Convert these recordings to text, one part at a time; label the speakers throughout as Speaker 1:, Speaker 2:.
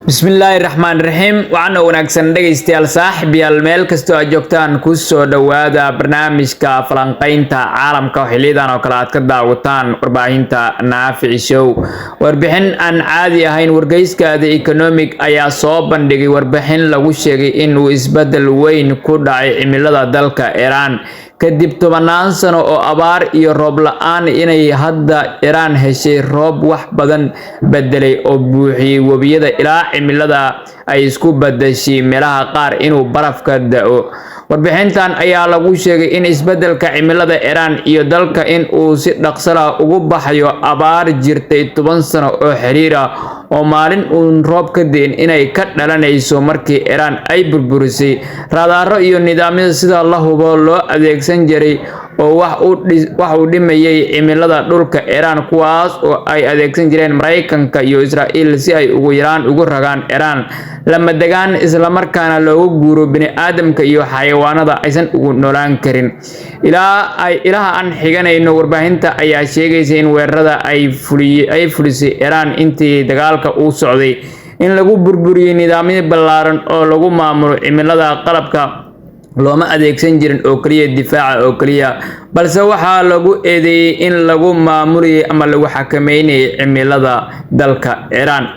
Speaker 1: Bismillaahi raxmaan raxiim. Waxaana wanaagsan dhegaystayaal, saaxiibyaal, meel kastoo aad joogtaan, kusoo dhowaada barnaamijka falanqaynta caalamka oo xiliyadan oo kale aad ka daawataan warbaahinta Naafici Show. Warbixin aan caadi ahayn: wargeyska The Economic ayaa soo bandhigay warbixin lagu sheegay in uu isbedel weyn ku dhacay cimilada dalka Iiraan kadib 10-naan sano oo abaar iyo roob la-aan, inay hadda Iiraan heshay roob wax badan bedelay oo buuxiyey webiyada, ilaa cimilada ay isku badashay meelaha qaar inuu baraf ka da'o. Warbixintan ayaa lagu sheegay in isbedelka cimilada Iiraan iyo dalka in uu si dhaqso ah ugu baxayo abaar jirtay 10 sano oo xiriir ah oo maalin uun roob ka da'in, inay ka dhalanayso markii Iiraan ay burburisay raadaaro iyo nidaamyada sida la hubo loo adeegsan jiray oo wax uu dhimayay cimilada dhulka Iiraan, kuwaas oo ay adeegsan jireen Maraykanka iyo Israa'iil si ay ugu yaraan ugu ragaan Iiraan lama degaan, islamarkaana loogu guuro bini'aadamka iyo xayawaanada aysan ugu noolaan karin. Ilaa ay ilaha aan xiganayno warbaahinta ayaa sheegaysa in weerarada ay fulisay Iiraan intii dagaalka uu socday in lagu burburiyey nidaamyo ballaaran oo lagu maamulo cimilada. Qalabka looma adeegsan jirin oo keliya difaaca oo keliya, balse waxaa lagu eedeeyey in lagu maamulayay ama lagu xakameynayay cimilada dalka Iiraan.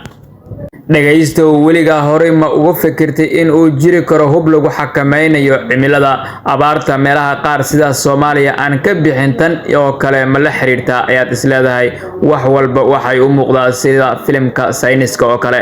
Speaker 1: Dhegaystow, weligaa horey ma uga fikirtay in uu jiri karo hub lagu xakameynayo cimilada, abaarta meelaha qaar sida Soomaaliya aan ka bixin? Tan oo kale ma la xiriirtaa ayaad isleedahay? Wax walba waxay u muuqdaa sida filimka sayniska oo kale.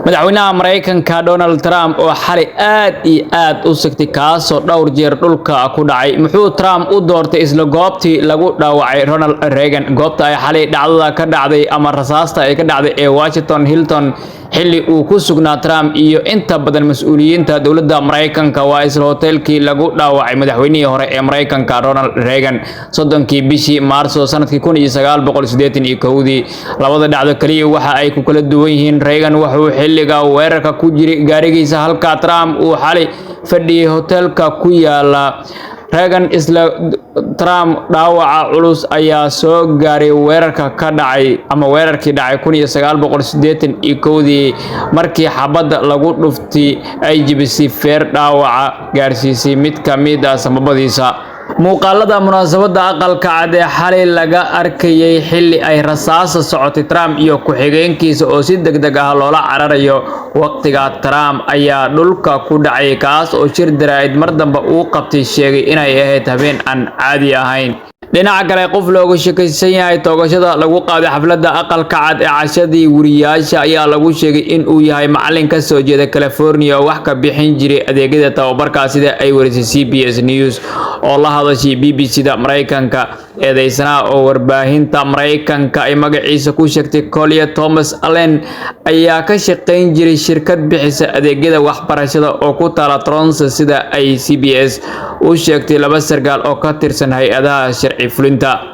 Speaker 1: Madaxweynaha Maraykanka Donald Trump oo xalay aad iyo aad u sigtay, kaasoo dhowr jeer dhulka ku dhacay. Muxuu Trump u doortay isla goobtii lagu dhaawacay Ronald Reagan? Goobta ay xalay dhacdada ka dhacday ama rasaasta ay ka dhacday ee Washington Hilton, xilli uu ku sugnaa Trump iyo inta badan mas-uuliyiinta dowladda Maraykanka, waa isla hoteelkii lagu dhaawacay madaxweynihii hore ee Maraykanka Ronald Reagan 30-kii bishii Maarso sanadkii 1981-dii. Labada dhacdo kaliya waxa ay ku kala duwan yihiin, Reagan wuxuu xilliga weerarka ku jiray gaarigiisa, halka Trump uu xalay fadhiyay hoteelka ku yaala Reagan. Isla Trump dhaawaca culus ayaa soo gaaray weerarka ka dhacay ama weerarkii dhacay 1981-dii, markii xabadda lagu dhuftay ay jebisay feer, dhaawaca gaarsiisay mid ka mid ah sambabadiisa. Muuqaalada munaasabadda Aqalka Cad ee xalay laga arkayay xilli ay rasaasa socotay Trump iyo ku-xigeenkiisa oo si degdeg ah loola cararayo, waqtiga Trump ayaa dhulka ku dhacay, kaas oo shir jaraa'id mar dambe uu qabtay sheegay inay ahayd habeen aan caadi ahayn. Dhinaca kale, qof looga shakaysan yahay toogashada lagu qaaday xafladda Aqalka Cad ee cashadii wariyaasha ayaa lagu sheegay in uu yahay macalin ka soo jeeda California oo wax ka bixin jiray adeegyada tababarka, sida ay warisay CBS News oo la hadashay BBC da Maraykanka. Eedeysanaha oo warbaahinta Maraykanka ay magaciisa ku sheegtay Collier Thomas Allen ayaa ka shaqayn jiray shirkad bixisa adeegyada waxbarashada oo ku taala Toronto, sida ay CBS u sheegtay laba sarkaal oo ka tirsan hay-adaha sharci fulinta.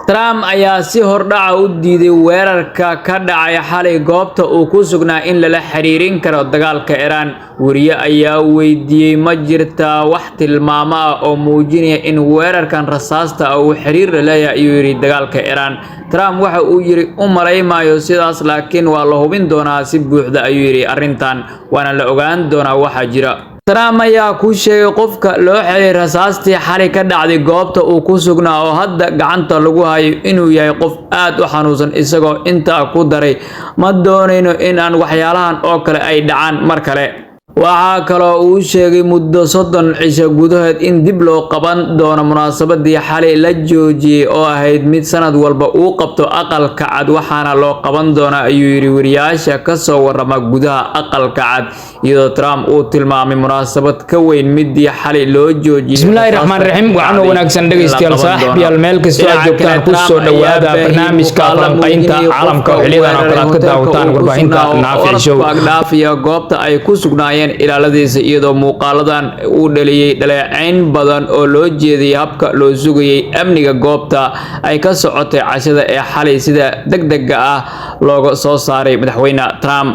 Speaker 1: Trump ayaa si hordhaca u diiday weerarka ka dhacay xalay goobta uu ku sugnaa in lala xiriirin karo dagaalka Iiraan. Wariye ayaa weydiiyey: "Ma jirtaa wax tilmaamo ah oo muujinaya in weerarkan rasaasta ah uu xiriir la leeyahay?" ayuu yidhi, "dagaalka Iiraan?" Trump waxa uu yidhi: "U malaymaayo sidaas, laakiin waa la hubin doonaa si buuxda," ayuu yidhi, "arrintan waana la ogaan doonaa waxa jira." Trump ayaa ku sheegay qofka loo xiray rasaastii xalay ka dhacday goobta uu ku sugnaa oo hadda gacanta lagu hayo inuu yahay qof aad u xanuunsan, isagoo intaa ku daray: "Ma doonayno in aan waxyaalahan oo kale ay dhacaan mar kale." Waxaa kaloo uu sheegay muddo 30 cisho gudahood in dib loo qaban doono munaasabadii xalay la joojiyey oo ahayd mid sanad walba uu qabto Aqalka Cad. "Waxaana loo qaban doonaa," ayuu yidhi, "wariyaasha ka soo warrama gudaha Aqalka Cad," iyadoo Trump uu tilmaamay munaasabad ka weyn midii xalay loo joojiyey.
Speaker 2: Bismillaahi raxmaan raxiim. Waxaana wanaagsan dhegaystayaal, saaxiibyaal, meel kastoo aad joogtaan, ku soo dhowaada barnaamijka falanqaynta caalamka oo xiliyadan oo kale aad ka daawataan warbaahinta Naafic Show.
Speaker 1: Agdhaafiya goobta ay ku sugnaayeen ilaaladiisa, iyadoo muuqaaladan uu dhaliyey dhaleecayn badan oo loo jeediyey habka loo sugayay amniga goobta ay ka socotay cashada ee xalay sida degdega ah looga soo saaray madaxweyne Trump.